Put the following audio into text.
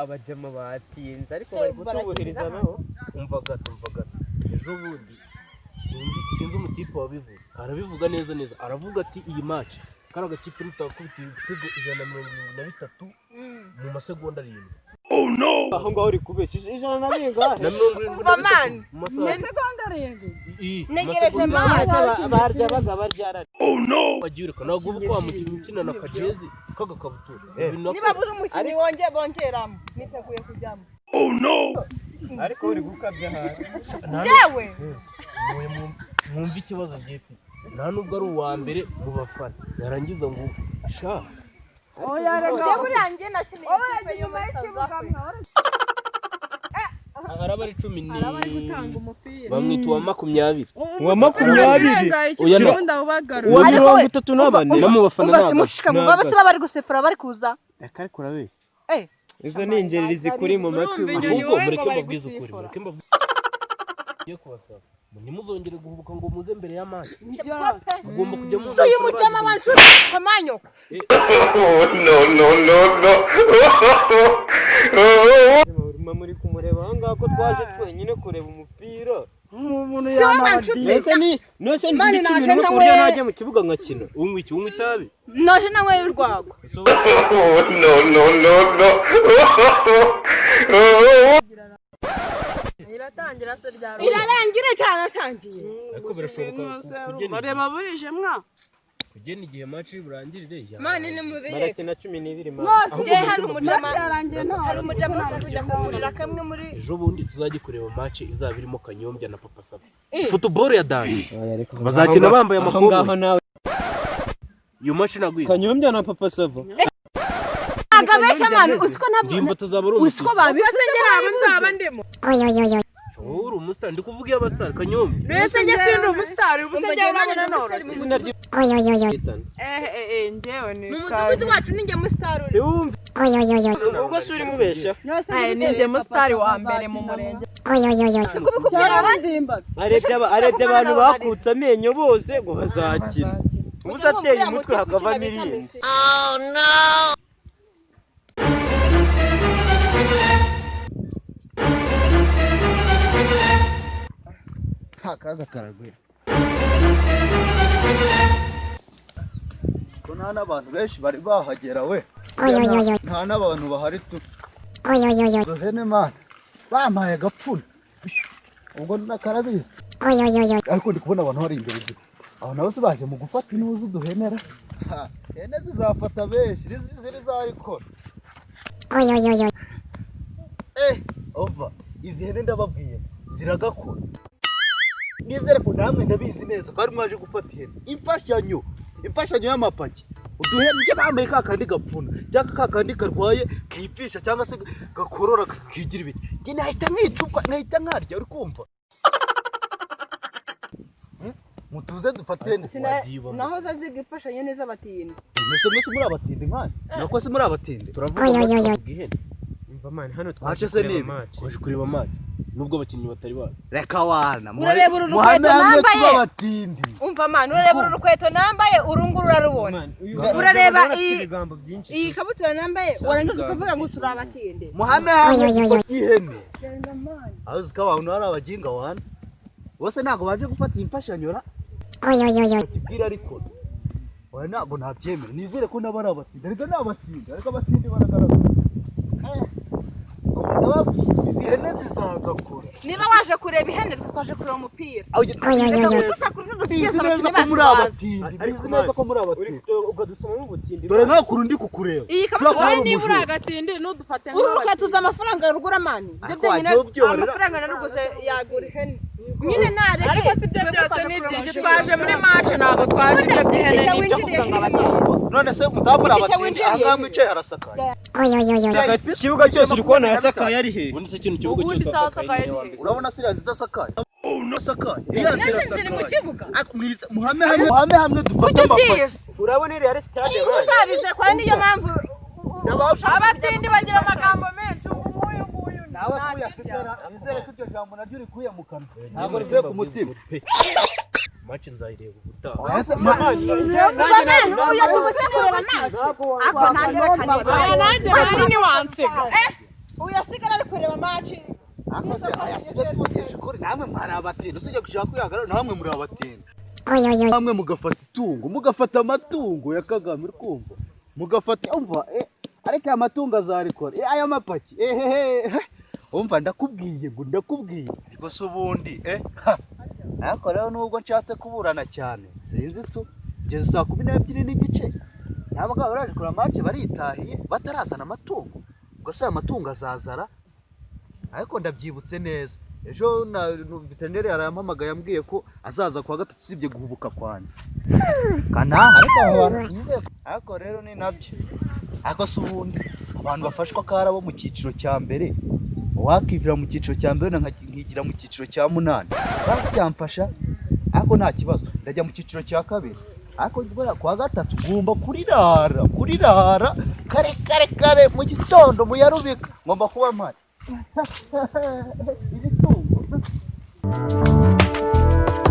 Abajama batinze, ariko Se, bari kutubuhiriza barakinira nabo. Umva gato, umva gato. Ejo bundi sinzi umutipe wabivuze, arabivuga neza neza, aravuga ati: "Iyi match kariya gakipe nutakubita ibitego 173 mu masegonda 7." Aho ngaho uri kubeshya, ijana na bingahe? Na mirongo irindwi na Umva, bitatu man. mu masaha Segonda 7. Mu Ntegereje masegonda match. Barya baga baryara. Wagiye ureka, ntabwo uba wa mukinnyi ukina na kajezi k'agakabutura. Ibintu Niba buri umukinnyi bongeramo, niteguye kujyamo. Ariko uri gukabya ahantu. Jewe. Mwumve ikibazo ngiye mfite: nta nubwo ari uwa mbere mu bafana, yarangiza ngo sha. Oya, reka. Njye buriya njye nakiniye Wowe ikipe urajya yo inyuma muri South y'ikibuga Africa. Araba ari cumi ni Araba ari gutanga umupira. Bamwita uwa 20. Uwa 20? Oya, no. Ubundi. Uwa 34. No mu bafana Umva, ntabwo simushika mu baba se baba bari gusefura, bari kuza. Reka, ariko urabeshya. Eh. Izo ni ingereri zikuri mu matwi. Urumva inyoni. Ahubwo Wowe mureke ngo bari mbabwize ukuri. gusifura. Mureke mbabwize, ngiye kubasaba ngo ntimuzongere guhubuka ngo muze mbere ya match. Mugomba kujya muza Si uyu abafana mujama baje. wa nshuti kamanyoko. No, no, no, no. Murimo muri kumureba aho ngaho ko twaje twenyine kureba umupira. Si wowe wa nshuti. Nese ni nese Mani, ndi naje cumi n'umwe ku buryo nawe. najya mu kibuga nkakina. Unywa iki? Unywa itabi? Naje nawe y'urwagwa. Ese wowe- No, no, no, no. Iratangira se ryari? Irarangira cyane, atangiye. Ariko birashoboka kugena Bareba burije mwa. kugena igihe match iri burangirire. Mani, ni mubireke. Barakina 12, mani. Ahubwo Njye hari mureke umujama, Yarangiye nta. hari umujama ushaka kujya kugurira kamwe muri Ejo bundi tuzajye kureba match izaba irimo Kanyombya na Papa Sava, football ya dani bazakina bambaye Aho ngaho amakoboyi. nawe. Iyo match ntabwo izi. Kanyombya na Papa Sava. Ntabwo abeshya, mani, uziko ntabwo Ndimba tuzaba ari uziko umusitari. babivuze. Njye ntabwo nzaba ndimo. Wowe uri umusitari, ndi kuvuga iy'abasitari, Kanyombya. Mbese njye sindi umusitari? Ubu se njye urabona noroshye? Izina ry'itana. Eh eh eh, njyewe ni Mu mudugudu wacu ninjye musitari uri. Si wumva ubwo se urimo ubeshya? Eh, ni njye musitari wa mbere mu murenge. Kubikubwira abandi. Arebye abantu bakutse amenyo bose ngo bazakina, ubusa ateye umutwe hakavamo irindi. Akaga karagwira ko nta n'abantu benshi bari bahagera we, nta n'abantu bahari tu. Duhene, mana, bampaye agapfuna ubwo nakarabizi, ariko ndi kubona abantu bari imbere igihe abo nabo se baje mu gufata intuzi uduhenera. Ha, ihene zizafata benshi ziri zarikora. Eh, ova izi hene ndababwiye ziragakora. Nizere ko namwe ndabizi neza ko ari mwaje gufata ihene, imfashanyo y'amapaki, uduhene. Njye bambaye ka kandi gapfuna cyangwa ka kandi karwaye kipfisha cyangwa se gakorora kigira ibiki, njye nahita nkicubwa, nkahita nkarya. Uri kumva? Mutuze dufate ihene. Naho zaziga imfashanyo neza batindi. Mwese muri abatindi nkani nako se muri abatindi? Turavuga match, tukavuga ihene. Umva, man, hano Match twaje se kureba ni ibi? match. Twaje kureba match nubwo abakinnyi batari bazi. Reka wana. Urareba uru Muhame rukweto hamwe nambaye? tuba abatindi. Umva, mani, urareba uru rukweto nambaye, uru nguru urarubona? Man, uyu Urareba afite ibigambo byinshi. Iyi kabutura nambaye, warangiza ukavuga ngo usura abatinde. Muhame hamwe dufate ihene. Aho uzi ko abantu ari abaginga wana bose ntabwo baje gufata iyi mfashanyo ra bakibwira, ariko oya, ntabwo nabyemera. Nizere ko nabo ari abatindi, ariko ni abatindi, ariko abatindi baragaragara. Ndababwiye, izi hene zizagakora. Niba waje kureba ihene, twe twaje kureba umupira. Aho ugiye- Reka kudusakuriza, Bizi dutegereze neza abakinnyi ko bacu muri baza. abatindi. Ariko Bizi neza ko muri uri abatindi. ukadusoma n'ubutindi. Dore nka ndi kukureba. Iyi Ushobora kabutura kuba Wowe ari niba uri umujura. agatindi ntudufate Uru rukweto uzi amafaranga rugura, mani? Ibyo Ariko byonyine wagiye ubyorera. amafaranga naruguze yagura ihene nyine nareke. Ariko si byo Twebwe byose twaje ni kureba ibyinshi. umupira. Twaje muri match, ntabwo twaje ibyo by'ihene Itike n'ibyo winjiriye kuvuga ngo irimo. abatindi. None se mutamu muri Itike abatindi? winjiriye. Aha ngaha mwicaye harasakaye. Ikibuga cyose uri kubona yasakaye ari he? Ubundi se kino kibuga Ubundi cyose sawa wasakaye sakaye niwe ni wa mbere. Urabona siriya nzu idasakaye? Asakaye iriya nzu Nese ziri mu irasakaye. kibuga. Ariko muhame hamwe, muhame hamwe dufate Kuki amapaki. utize? Urabona iriya ari stade, man. Utarize kwa niyo mpamvu Abatindi bagira amagambo menshi. Ubu nguyu nguyu Nawe nta kuyafite kirya. nizere ko iryo jambo naryo rikuye mu kanwa, ntabwo rivuye ku mutima. Match nzayireba ubutaha. Ese uyu tubuze kureba match, ako ntangira kanira. Aya nanjye nari ntiwansiga. Eh, Uyu yasigara ari kureba match. Ariko se aya tuvugisha ukuri, namwe mwari abatindi, usibye gushaka kwihagarara, namwe muri abatindi, namwe mugafata itungo, mugafata amatungo ya Kagame, uri kumva, mugafata, umva, ariko aya matungo azarikora, aya mapaki, ehehe, umva, ndakubwiye ngo ndakubwiye. Ariko se ubundi, ha, ariko rero nubwo nshatse kuburana cyane, sinzi tu ngeze saa 12:30, ntabwo baraje kureba match, baritahiye batarazana amatungo. Ubwo se aya matungo azazara? Ariko ndabyibutse neza, ejo na veterineri yarampamagaye, yambwiye ko azaza kuwa gatatu, usibye guhubuka kwanjye kana. Ariko abo bantu ariko rero ni nabyo. Ariko se ubundi abantu bafashwa ko ari abo mu cyiciro cya mbere, uwakivira mu cyiciro cya mbere nkigira mu cyiciro cya munani, basi byamfasha. Ariko nta kibazo, ndajya mu cyiciro cya kabiri. Ariko buriya kuwa gatatu ngomba kurirara kare kare kare mu gitondo, muyarubika, ngomba kuba mpari. Ibitungo.